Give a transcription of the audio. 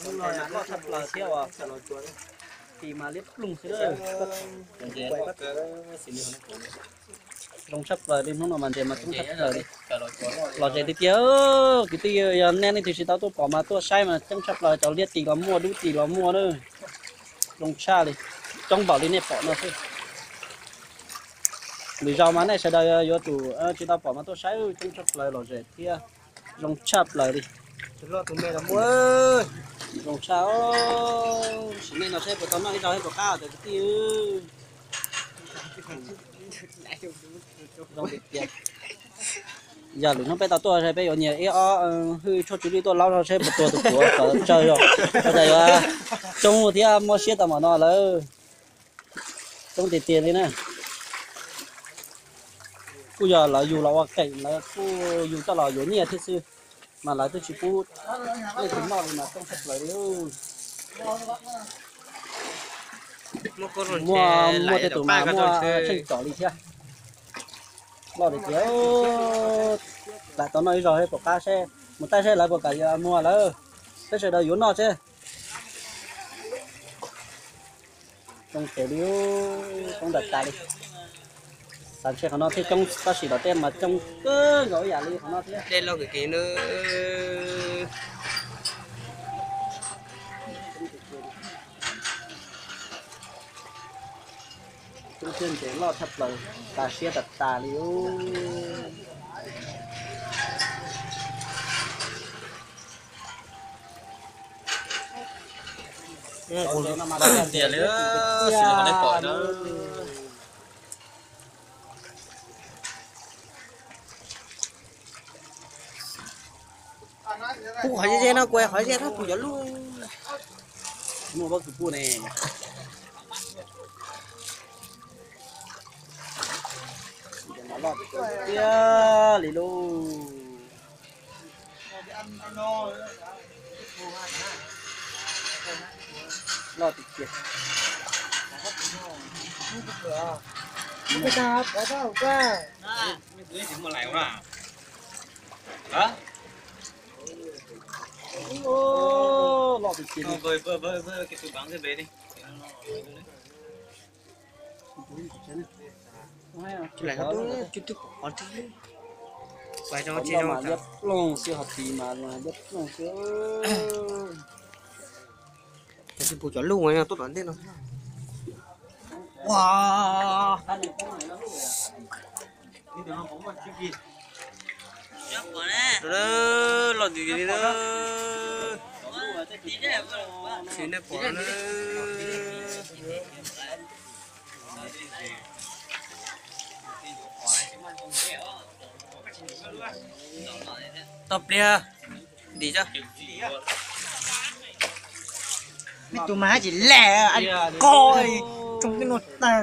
Loj tshaj plaws thiab uas tis mas liab ploog xwb. Zoo tshaj plaws li, hnub no mas ntses mas coob tshaj plaws li. Lom zem tiag tiag. Kwv tij, yog nej leej twg tsis tau tuaj pom mas tuaj saib mas coob tshaj plaws, cov liab tis los muaj, dub tis los muaj na. Zoo tshaj li, coob npaum li nej pom no xwb. Lwm zaus mas nej sawv daws yuav tsum tsis tau pom mas tuaj saib, coob tshaj plaws, lom zem thiab zoo tshaj plaws li. Zoo tshaj. Sim neej no seb puas tau noj ib zaug thiab puas qab cov kwv tij. Zoo tiag tiag. Yog lwm hnub peb tau tuaj peb yuav nyiag ib ob hwj tshuaj tsw lwj tuaj laub zog seb puas tuag tus puav kom tsawg zog, ua cas yuav coob thiab muaj siab tau npaum no lawm. Coob tiag tiag li na. Kuj yog lawv yug los ua qeem, lawv kuj yug coj los yuav nyiaj thiab xwb, mas lawv twb tsis pub leej twg noj li mas coob tshaj plaws li. Muaj, muaj tej tus mas muaj tsheej tsom li thiab. Loj tiag tiag. Lam tau noj ib zaug thiab puas qab seb, mus taij seb lawv puas kam yuav muag lawm, peb sawv daws yuav noj seb. Coob tes li, coob tas tas li. Xav ntshe qhov no thiaj coob tab sis tom tej mas coob kawg nkaus ib yam li qhov no thiab. Dej loj kawg kiag na. Coob thiab ntses loj tshaj plaws, tas siab tas tas li. Tiag li, xws li qhov nej pom na. Kuv qhov ze ze no, kuv qhov ze no, kuv cov lub. Muaj pob kws pub ne. Tiag li lauj. Loj tiag tiag. Loj tiag tiag. Liab ploog xwb, ho tis mas liab ploog xwb. Tus pus cov lug tuaj tom ntej no. Ua, loj tiag tiag li na. Xws nej pom no na. Tau pliag dim tso. Tus mas hab tsis lem ko, tsoo tej nuj tag.